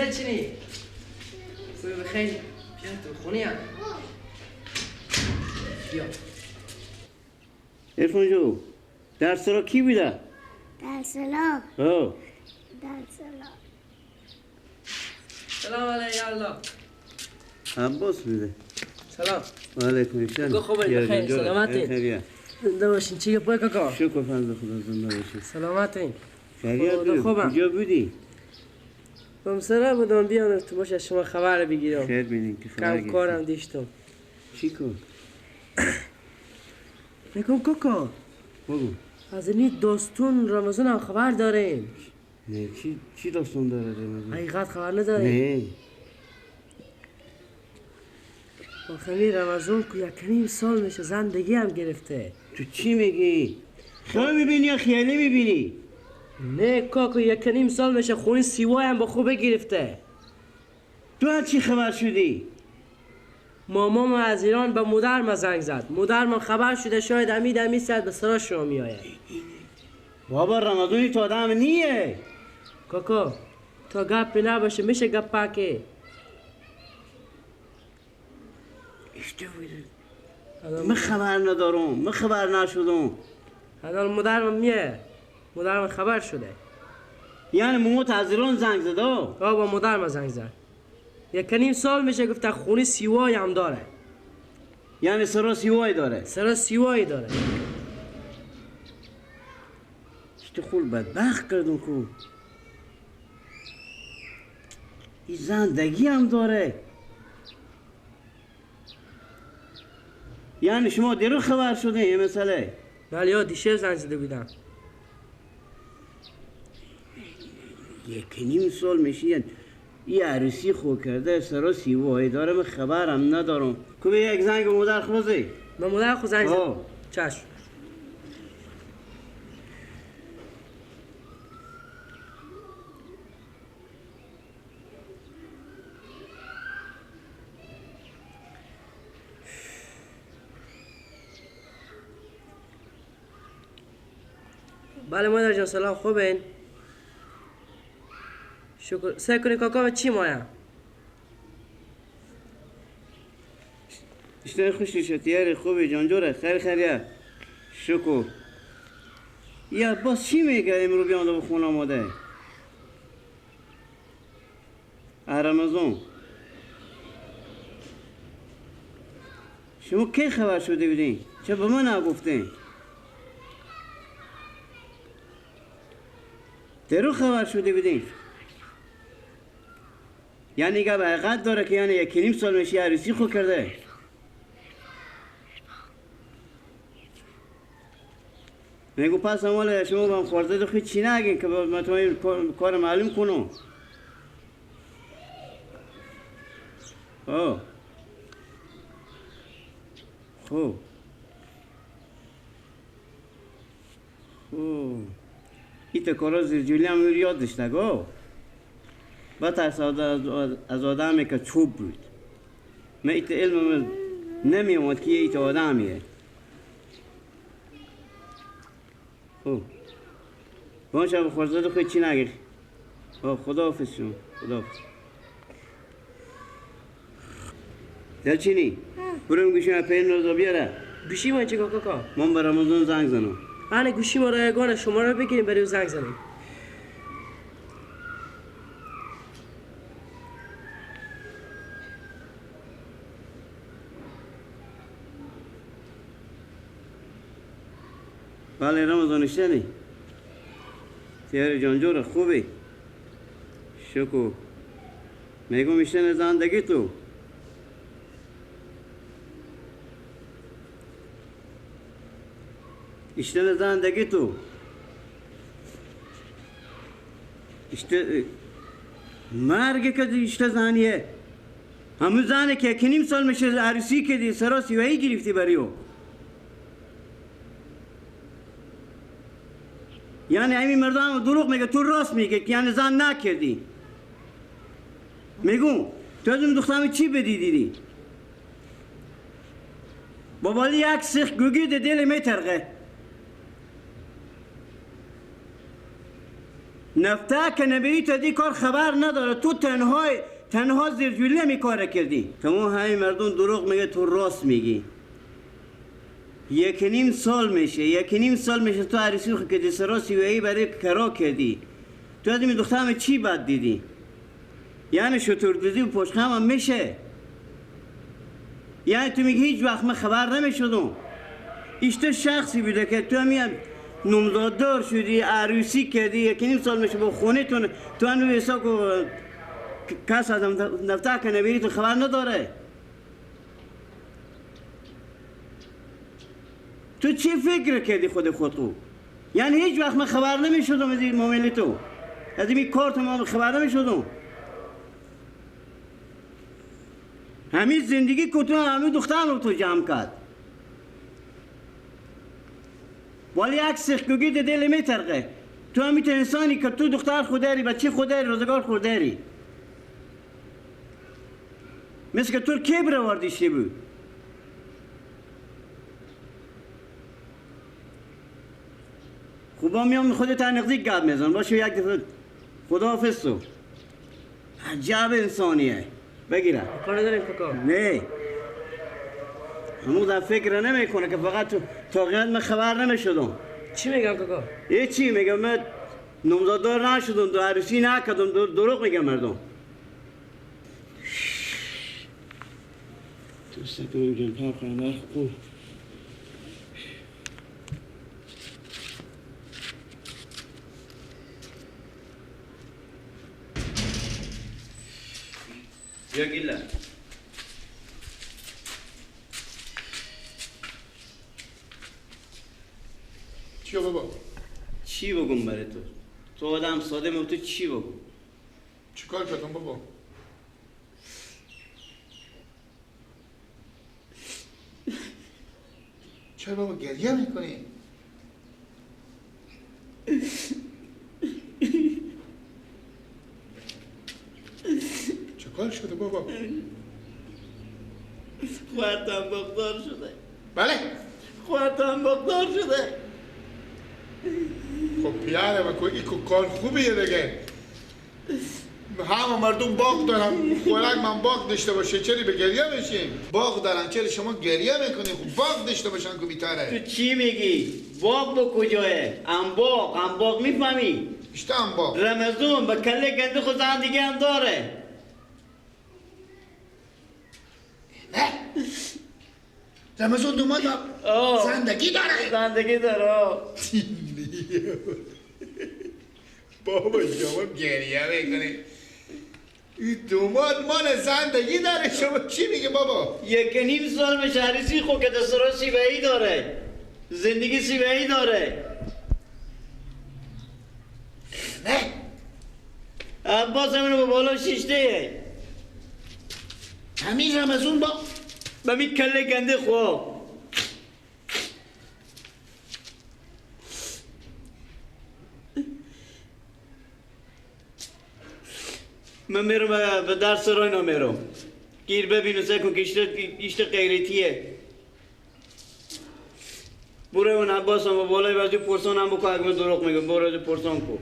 دلچینی؟ خوبی بخیر؟ بیا تو خونه هم بیا. عرفان جو درس را کی بیده؟ درس را ها درس را. سلام علیکم. الله عباس میده. سلام علیکم. السلام. خوبی بخیر سلامتی زنده باشین. چی گپای کاکا؟ شکر فضل خدا زنده باشین. سلامتین. خیریت خوبم. کجا بودی؟ بمسره بودم بیام تو باشه شما خبر بگیرم. خیر بینین که خبر کم کارم دیشتم. چی کن؟ میگم کاکا بگو از این داستون رمضان هم خبر داریم. نه چی داستان داره رمضان؟ حقیقت خبر نداریم. نه آخری رمضان که 1.5 سال میشه زندگی هم گرفته. تو چی میگی؟ خیال میبینی یا خیالی میبینی؟ نه کاکا 1.5 سال میشه خونه سیوای هم با خوبه گرفته. تو از چی خبر شدی؟ مامام از ایران به مادرم زنگ زد. مادرم خبر شده شاید امید ساعت به سرا شما میآید. بابا رمضانی تو آدم نیه. کاکا تا گپ نباشه میشه گپ پاکه. من خبر ندارم، من خبر نشدم. الان مادرم میه. مادرم خبر شده. یعنی موموت از ایران زنگ زده؟ بابا مادرم زنگ زد. 1.5 سال میشه گفته خونه سیوای هم داره. یعنی سرا سیوای داره؟ سرا سیوای داره. چطور خول بدبخت کردم کو. این زندگی هم داره. یعنی شما دیرو خبر شده یه مسئله؟ بله یا دیشب زنگ زده بودم. 1.5 سال میشه یه عروسی خو کرده سرا سیوایی داره من خبرم ندارم. کو یک زنگ به مادر خو بزنی. به مادر خو زنگ زد. چشم. بله مادر جان سلام خوبین؟ شکر. سعی کنی کاکا چی مایم؟ اشتای خوشی شد خوبی جان جوره خیر خیریه شکر. یا باز چی میگه امرو بیان به خونه آماده؟ رمضان شما کی خبر شده بودین؟ چه به من نگفتین؟ درو خبر شده بودین؟ یعنی گپ حقیقت داره که یعنی 1.5 سال میشه عروسی خو کرده. میگو پس مال شما با هم خورده خود چی نگین که من تو کار معلوم کنم. آه خب خب ایت کارا زیرجولی هم یاد داشته گو. بترس از آدمی که چوب بود. من ایت علم نمی اومد که ایت آدمیه. خب باشه خورزاد خود چی نگیر. خداحافظ شما. خداحافظ. دلچینی برو گوشی من پین روزا بیاره. گوشی من چی کاکا؟ من به رمضان زنگ زنم. من گوشی ما رایگان شما رو بگیریم برای زنگ زنیم. بله رمضان اشتنی تیار جان جوره خوبی شکر. میگم اشتن زندگی تو اشتن زندگی تو اشته مرگ که اشته زنیه همون زنه که 1.5 سال میشه عروسی کردی سرا سیوهی گرفتی بری او. یعنی همین مردم دروغ میگه تو راست میگه که یعنی زن نکردی. میگم تو از اون دخترم چی بدی دیدی؟ بابالی یک سیخ گوگی ده دل میترقه. نفته که نبیری تا دی کار خبر نداره. تو تنها زیرجولی می کار کردی. تمام همین مردم دروغ میگه، تو راست میگی. 1.5 سال میشه، 1.5 سال میشه تو عروسی خود کردی، سرا سیوهی برای کرا کردی. تو از این دخترم چی بد دیدی؟ یعنی شطور دوزی و پشت هم میشه. یعنی تو میگی هیچ وقت من خبر نمیشدم. ایشته شخصی بوده که تو هم نمزاددار شدی، عروسی کردی، 1.5 سال میشه با خونه تون، تو هم حساب کس از نفته که نبیری تو خبر نداره. تو چی فکر کردی خود خود؟ یعنی هیچ وقت من خبر نمیشدم از این معامله تو، از این کارت ما خبر نمیشدم. همین زندگی که تو همین دخترم رو تو جمع کرد. ولی یک سخکوگی دل میترقه. تو هم انسانی که تو دختر خود داری، بچه خود داری، روزگار خود داری. مثل که تو کبر واردیشی بود. خوبا میام خودت نقدی گپ میزن باشه یک دفعه. خداحافظ تو. عجب انسانیه. بگیره. کار نداریم کاکا. نه. همون در فکر نمیکنه که فقط تو تا قیامت من خبر نمیشدم. چی میگم کاکا؟ یه چی میگم؟ من نامزددار نشدم، دو عروسی نکردم، دروغ میگم مردم. تو سکنم جنپر خواهم خوب. بیا گیله. چی بابا؟ چی بگم برای تو؟ تو آدم ساده من، تو چی بگم؟ چی کار کردم بابا؟ چرا بابا گریه میکنی؟ چه کار شده بابا؟ خواهرتم باغدار شده. بله؟ خواهرتم باغدار شده. خب پیاره و این کار خوبیه دیگه. همه مردم باغ دارن، خوراک من باغ داشته باشه چرا به گریه میشین؟ باغ دارن چرا شما گریه میکنین؟ خب باغ داشته باشن که بیتره. تو چی میگی؟ باغ با کجاه؟ انباغ، انباغ میفهمی؟ اشته انباغ. رمضان با کله گنده خود زن دیگه هم داره. نه رمضان دوماد زندگی داره. زندگی داره. بابا شما گریه میکنی. این دوماد مال زندگی داره. شما چی میگه بابا؟ 1.5 سال میشه عروسی خود که دسترا سیوهی داره، زندگی سیوهی داره. نه عباس همینو به بالا شیشته. همین رمضان با با می کله گنده خواه. من میرم به درس رای نمیرم. گیر ببینو سه کن که ایشت غیرتیه. برو اون عباس هم بالای بازی پرسان هم بکن. اگه من دروغ میگم برو از پرسان کن.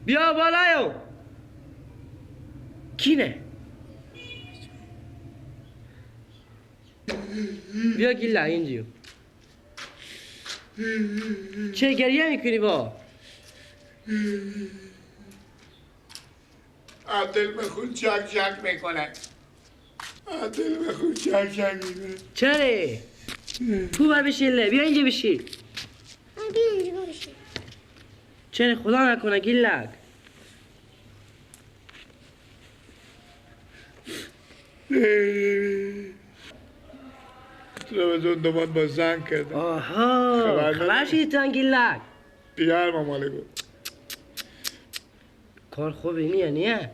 بیا بالایو. کینه بیا گیلا اینجا. چه گریه میکنی با؟ دل من خون چک چک میکنه. دل بخون چک چک میکنه. چرا؟ تو بر بشین، بیا اینجا بشین. بیا اینجا بشین. چرا خدا نکنه گیلک. تلویزیون دومات با زنگ کرده. آها خبر شدی تو گیلک؟ پیار ماماله گفت. کار خوبی نیه نیه؟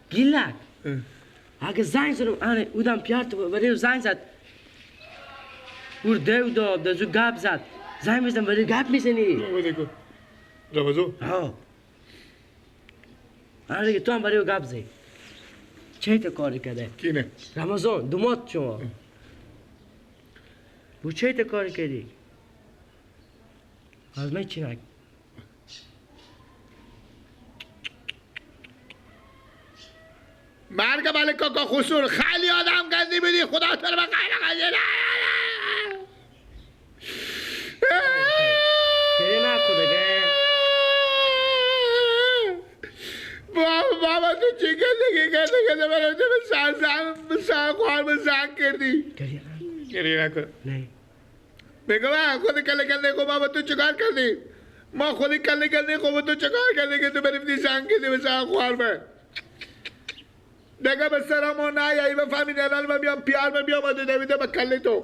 گیلک اگه زنگ زدم آره اودم پیار تو برای زنگ زد. اور دیو داد دزو گپ زد. زنگ میزنم برای گپ میزنی. رمضان؟ ها. آره دیگه تو هم برای گپ زدی. چه تا کاری کرده؟ کینه؟ رمضان دومات شما. بو چه تا کاری کردی؟ از من چی نگ؟ مرگ بله کاکا خسور خیلی آدم گندی بودی خدا تو رو به خیر قضیه. گریه نکن دیگه. بابا تو چی کردی که برای تو به سر خواهر به زنگ کردی؟ گریه نکن. نه میگم خود کله کله خب بابا تو چیکار کردی؟ ما خود کله کله خب تو چیکار کردی که تو برفتی زنگ کردی به سر خواهر به؟ دیگه به سرمون نیایی بفهمید الان من بیام پیار من بیام و دویده به کله تو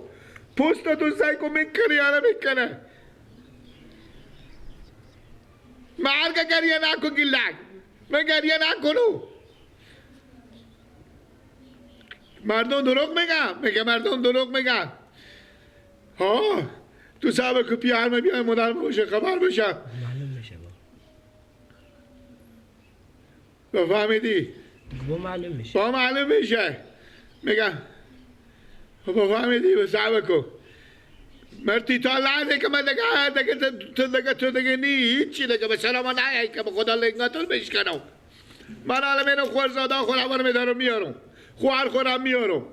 پوست تو سعی کن میکنی آره میکنه. مرگ گریه نکن گیلک. من گریه نکنو. مردم دروغ میگن. میگه مردم دروغ میگن. ها تو صاحب که پیار من بیام مادر باشه خبر بشه. معلوم میشه با. فهمیدی؟ با معلوم میشه. با معلوم میشه. میگم با فهمیدی به صاحب کو. مرتی تا لحظه که من دیگه دیگه تو دیگه تو دیگه نی هیچی دیگه به سلام نیایی که به خدا لنگاتون بشکنم. من حالا میرم خورزاده خودم رو میدارم میارم. خواهر خودم میارم.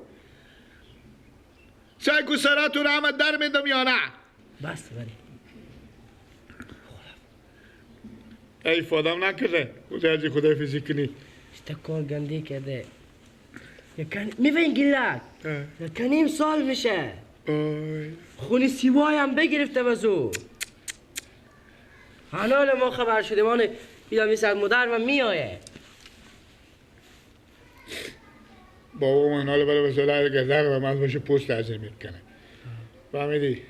سعی کو سراتون همه در میدم یا نه؟ بس بری. ای فادم نکرده. خدا از خدای فیزیک کنی. کار گندی کرده. میبین گیلک یک نیم سال میشه. خونی سیوای هم بگرفته بزو. هنال ما خبر شده مانه بیدم میسد مادر من میایه. بابا من حالا برای بسیار گردن و من باشه پوست از این میکنه. فهمیدی؟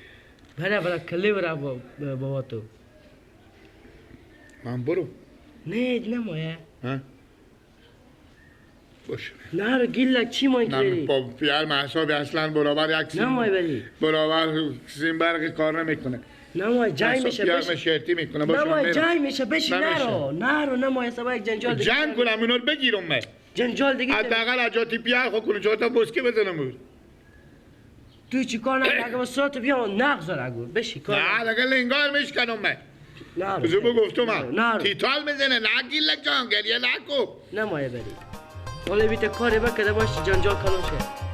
بله بله کلی برای بابا تو. من برو. نه نمایه. ها؟ باشه. نه رو گیلک چی مای کردی؟ نه با پیار محسابی اصلا برابر یک سیم. نه مای بری. برابر سیم برق کار نمیکنه. نه مای جنگ میشه بش. پیار شرطی میکنه باشه. نه مای جنگ میشه بشی نرو نرو نه مای سبا یک جنجال دیگه. جنگ کنم اینا رو بگیرم من. جنجال دیگه. حداقل اجاتی پیار خو کنم چهار تا بسکه بزنم بود. تو چی کار نکنی اگه با صورت بیا نقض اگه بشی کار. نه دیگه لنگار میشکنم من. نه رو. گفتم من. تیتال میزنه نه گیلک جان گریه نکن. نه مای بری. حالا بیت کاری بکده باشی جنجال کلون شه.